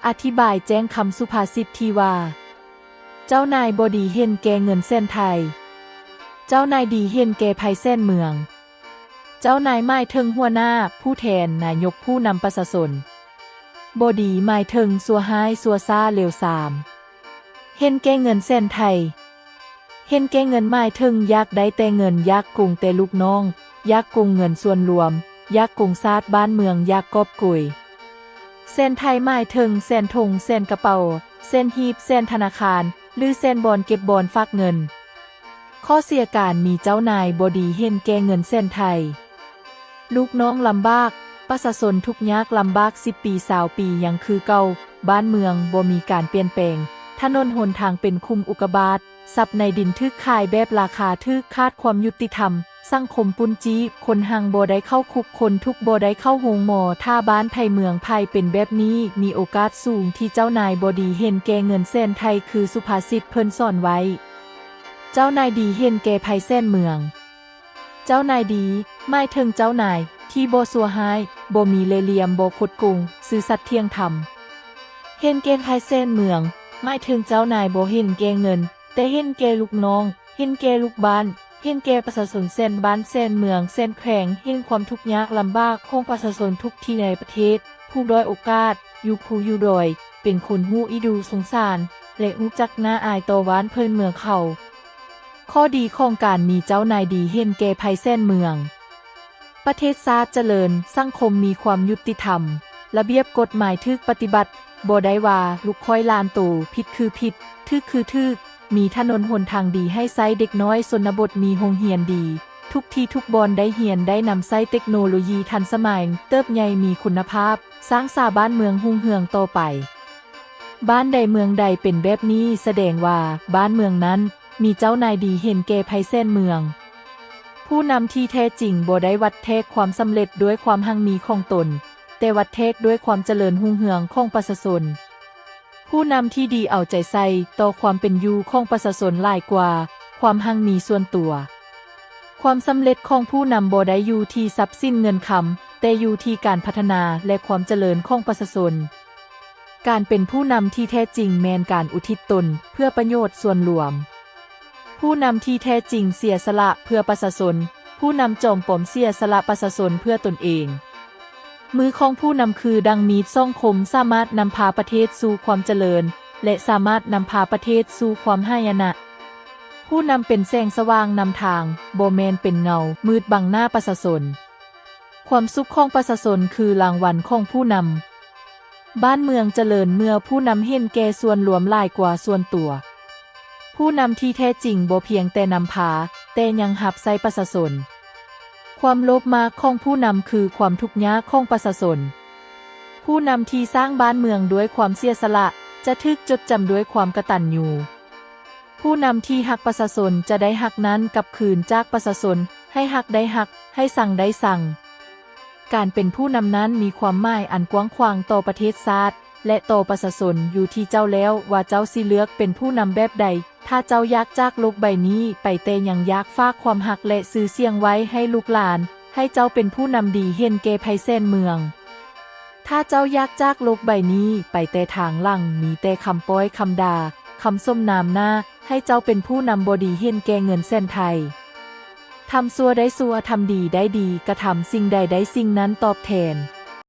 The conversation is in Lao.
ອະທິບາຍແຈ້ງຄຳສຸພາສິດທີ່ວ່າ ເຈົ້ານາຍບໍ່ດີເຫັນແກ່ເງິນແສນໄທ, ເຈົ້ານາຍດີເຫັນແກ່ໄພແສນເມືອງ. ເຈົ້ານາຍໝາຍເຖິງຫົວໜ້າ, ຜູ້ແທນ, ນາຍົກ, ຜູ້ນຳປະຊາຊົນ. ບໍ່ດີໝາຍເຖິງຊົ່ວຮ້າຍ, ຊົ່ວຊ້າ, ເລວຊາມ. ເຫັນແກ່ເງິນແສນໄທ. ເຫັນແກ່ເງິນໝາຍເຖິງຢາກໄດ້ແຕ່ເງິນ, ຢາກໂກງແຕ່ລູກນ້ອງ, ຢາກໂກງເງິນສ່ວນລວມ, ຢາກໂກງຊາດບ້ານເມືອງ, ຢາກກອບໂກຍ. ແສນໄທໝາຍເຖິງແສນຖົງ, ແສນກະເປົາ, ແສນຫີບ, ແສນທະນາຄານ ຫຼື ແສນບ່ອນເກັບບ່ອນຝາກເງິນ. ຂໍ້ເສຍການມີເຈົ້ານາຍບໍ່ດີເຫັນແກ່ເງິນແສນໄທ. ລູກນ້ອງລຳບາກ, ປະຊາຊົນທຸກຍາກລຳບາກສິບປີ, ຊາວປີຍັງຄືເກົ່າ, ບ້ານເມືອງບໍ່ມີການປ່ຽນແປງ, ຖະໜົນຫົນທາງເປັນຂຸມອຸກກາບາດ, ຊັບໃນດິນຖືກຂາຍແບບລາຄາຖືກ, ຂາດຄວາມຍຸຕິທຳ, ສັງຄົມປຸ້ນຈີ້, ຄົນຮັ່ງບໍ່ໄດ້ເຂົ້າຄຸກ, ຄົນທຸກບໍ່ໄດ້ເຂົ້າໂຮງໝໍ. ຖ້າບ້ານໃຜເມືອງໃຜເປັນແບບນີ້, ມີໂອກາດສູງທີ່ເຈົ້ານາຍບໍ່ດີເຫັນແກ່ເງິນແສນໄທ ຄືສຸພາສິດເພິ່ນສອນໄວ້. ເຈົ້ານາຍດີເຫັນແກ່ໄພແສນເມືອງ. ເຈົ້ານາຍດີ ໝາຍເຖິງເຈົ້ານາຍທີ່ບໍ່ຊົ່ວຮ້າຍ, ບໍ່ມີເລ່ຫຼ່ຽມ, ບໍ່ຄົດໂກງ, ຊື່ສັດ, ທ່ຽງທຳ. ເຫັນແກ່ໄພແສນເມືອງ ໝາຍເຖິງເຈົ້ານາຍບໍ່ເຫັນແກ່ເງິນ, ແຕ່ເຫັນແກ່ລູກນ້ອງ, ເຫັນແກ່ລູກບ້ານ, ເຫັນແກ່ປະຊາຊົນແສນບ້ານ, ແສນເມືອງ, ແສນແຂວງ, ເຫັນຄວາມທຸກຍາກລຳບາກຂອງປະຊາຊົນທຸກທີ່ໃນປະເທດ, ຜູ້ດ້ອຍໂອກາດ, ຢູ່ພູຢູ່ດອຍ, ເປັນຄົນຮູ້ອີດູສົງສານ ແລະ ຮູ້ຈັກໜ້າອາຍຕໍ່ບ້ານເພິ່ນເມືອງເຂົາ. ຂໍ້ດີຂອງການມີເຈົ້ານາຍດີເຫັນແກ່ໄພແສນເມືອງ. ປະເທດຊາດຈະເລີນ, ສັງຄົມມີຄວາມຍຸຕິທຳ, ລະບຽບກົດໝາຍຖືກປະຕິບັດ, ບໍ່ໄດ້ວ່າລູກຂ້ອຍລ້ານໂຕ, ຜິດຄືຜິດ, ຖືກຄືຖືກ, ມີຖະໜົນຫົນທາງດີໃຫ້ໃຊ້, ເດັກນ້ອຍຊົນນະບົດມີໂຮງຮຽນດີ, ທຸກທີ່ທຸກບ່ອນໄດ້ຮຽນ, ໄດ້ນຳໃຊ້ເຕັກໂນໂລຢີທັນສະໄໝ, ເຕີບໃຫຍ່ມີຄຸນນະພາບ, ສ້າງສາບ້ານເມືອງຮຸ່ງເຮືອງຕໍ່ໄປ. ບ້ານໃດເມືອງໃດເປັນແບບນີ້ ສະແດງວ່າບ້ານເມືອງນັ້ນມີເຈົ້ານາຍດີເຫັນແກ່ໄພແສນເມືອງ. ຜູ້ນຳທີ່ແທ້ຈິງບໍ່ໄດ້ວັດແທກຄວາມສຳເລັດດ້ວຍຄວາມຮັ່ງມີຂອງຕົນ, ແຕ່ວັດແທກດ້ວຍຄວາມຈະເລີນຮຸ່ງເຮືອງຂອງປະຊາຊົນ. ຜູ້ນຳທີ່ດີເອົາໃຈໃສ່ຕໍ່ຄວາມເປັນຢູ່ຂອງປະຊາຊົນຫຼາຍກວ່າຄວາມຮັ່ງມີສ່ວນຕົວ. ຄວາມສຳເລັດຂອງຜູ້ນຳບໍ່ໄດ້ຢູ່ທີ່ຊັບສິນເງິນຄຳ, ແຕ່ຢູ່ທີ່ການພັດທະນາ ແລະ ຄວາມຈະເລີນຂອງປະຊາຊົນ. ການເປັນຜູ້ນຳທີ່ແທ້ຈິງແມ່ນການອຸທິດຕົນເພື່ອປະໂຫຍດສ່ວນລວມ. ຜູ້ນຳທີ່ແທ້ຈິງເສຍສະຫຼະເພື່ອປະຊາຊົນ, ຜູ້ນຳຈອມປອມເສຍສະຫຼະປະຊາຊົນເພື່ອຕົນເອງ. ມືຂອງຜູ້ນຳຄືດັ່ງມີດສອງຄົມ, ສາມາດນຳພາປະເທດສູ່ຄວາມຈະເລີນ ແລະ ສາມາດນຳພາປະເທດສູ່ຄວາມຫາຍະນະ. ຜູ້ນຳເປັນແສງສະຫວ່າງນຳທາງ, ບໍ່ແມ່ນເປັນເງົາມືດບັງໜ້າປະຊາຊົນ. ຄວາມສຸກຂອງປະຊາຊົນຄືລາງວັນຂອງຜູ້ນຳ. ບ້ານເມືອງຈະເລີນເມື່ອຜູ້ນຳເຫັນແກ່ສ່ວນລວມຫຼາຍກວ່າສ່ວນຕົວ. ຜູ້ນຳທີ່ແທ້ຈິງບໍ່ພຽງແຕ່ນຳພາ, ແຕ່ຍັງຮັບໃຊ້ປະຊາຊົນ. ຄວາມໂລບມາກຂອງຜູ້ນຳຄືຄວາມທຸກຍາກຂອງປະຊາຊົນ. ຜູ້ນຳທີ່ສ້າງບ້ານເມືອງດ້ວຍຄວາມເສຍສະຫຼະ ຈະຖືກຈົດຈຳດ້ວຍຄວາມກະຕັນຍູ. ຜູ້ນຳທີ່ຮັກປະຊາຊົນຈະໄດ້ຮັກນັ້ນກັບຄືນຈາກປະຊາຊົນ, ໃຫ້ຮັກໄດ້ຮັກ, ໃຫ້ຊັງໄດ້ຊັງ. ການເປັນຜູ້ນຳນັ້ນມີຄວາມໝາຍອັນກວ້າງຂວາງຕໍ່ປະເທດຊາດ ແລະ ຕໍ່ປະຊາຊົນ. ຢູ່ທີ່ເຈົ້າແລ້ວວ່າເຈົ້າຊິເລືອກເປັນຜູ້ນຳແບບໃດ. ຖ້າເຈົ້າຢາກຈາກໂລກໃບນີ້ໄປ ແຕ່ຍັງຢາກຝາກຄວາມຮັກ ແລະ ຊື່ສຽງໄວ້ໃຫ້ລູກຫຼານ, ໃຫ້ເຈົ້າເປັນຜູ້ນຳດີເຫັນແກ່ໄພແສນເມືອງ. ຖ້າເຈົ້າຢາກຈາກໂລກໃບນີ້ໄປ ແຕ່ທາງຫຼັງມີແຕ່ຄຳປ້ອຍຄຳດ່າ, ຄຳສົມນາມໜ້າ, ໃຫ້ເຈົ້າເປັນຜູ້ນຳບໍ່ດີເຫັນແກ່ເງິນແສນໄທ. ທຳຊົ່ວໄດ້ຊົ່ວ, ທຳດີໄດ້ດີ, ກະທຳສິ່ງໃດໄດ້ສິ່ງນັ້ນຕອບແທນ.